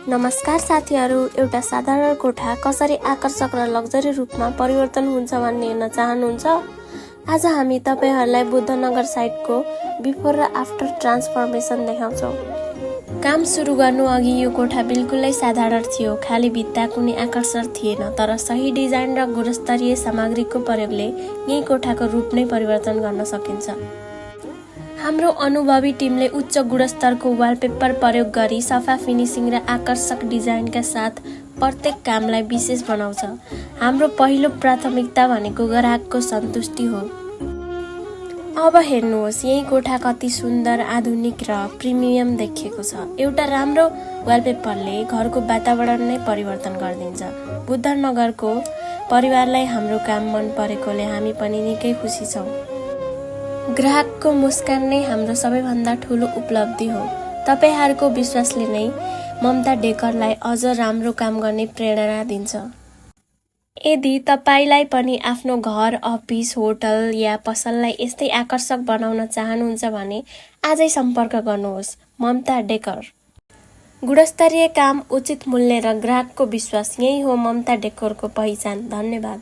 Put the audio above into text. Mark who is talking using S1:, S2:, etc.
S1: नमस्कार साथीहरू, एउटा साधारण कोठा कसरी आकर्षक र लग्जरी रूपमा परिवर्तन हुन्छ भन्ने हेर्न चाहनुहुन्छ? आज हामी तपाईहरुलाई बुद्धनगर साइटको बिफोर र आफ्टर ट्रान्सफर्मेसन देखाउँछौं। काम सुरु गर्नु अघि यो कोठा बिल्कुलै साधारण थियो, खाली भित्ता कुनै आकर्षण थिएन, तर सही डिजाइन र गुणस्तरीय सामग्रीको प्रयोगले यही कोठाको रूप नै परिवर्तन गर्न सकिन्छ। हाम्रो अनुभवी टिमले उच्च गुणस्तरको वालपेपर प्रयोग गरी सफा फिनिसिङ र आकर्षक डिजाइनका साथ प्रत्येक कामलाई विशेष बनाउँछ। हाम्रो पहिलो प्राथमिकता भनेको ग्राहकको सन्तुष्टि हो। अब हेर्नुहोस्, यही कोठा कति सुन्दर, आधुनिक र प्रिमियम देखिएको छ। एउटा राम्रो वालपेपरले घरको वातावरण नै परिवर्तन गरिदिन्छ। बुद्धनगरको परिवारलाई हाम्रो काम मन परेकोले हामी पनि निकै खुसी छौं। ग्राहकको मुस्कान नै हाम्रो सबैभन्दा ठूलो उपलब्धि हो। तपाईहरुको विश्वासले नै ममता डेकरलाई अझ राम्रो काम गर्ने प्रेरणा दिन्छ। यदि तपाईलाई पनि आफ्नो घर, अफिस, होटल या पसललाई यस्तै आकर्षक बनाउन चाहनुहुन्छ भने आजै सम्पर्क गर्नुहोस्। ममता डेकर। गुणस्तरीय काम, उचित मूल्य र ग्राहकको विश्वास, यही हो ममता डेकरको पहिचान। धन्यवाद।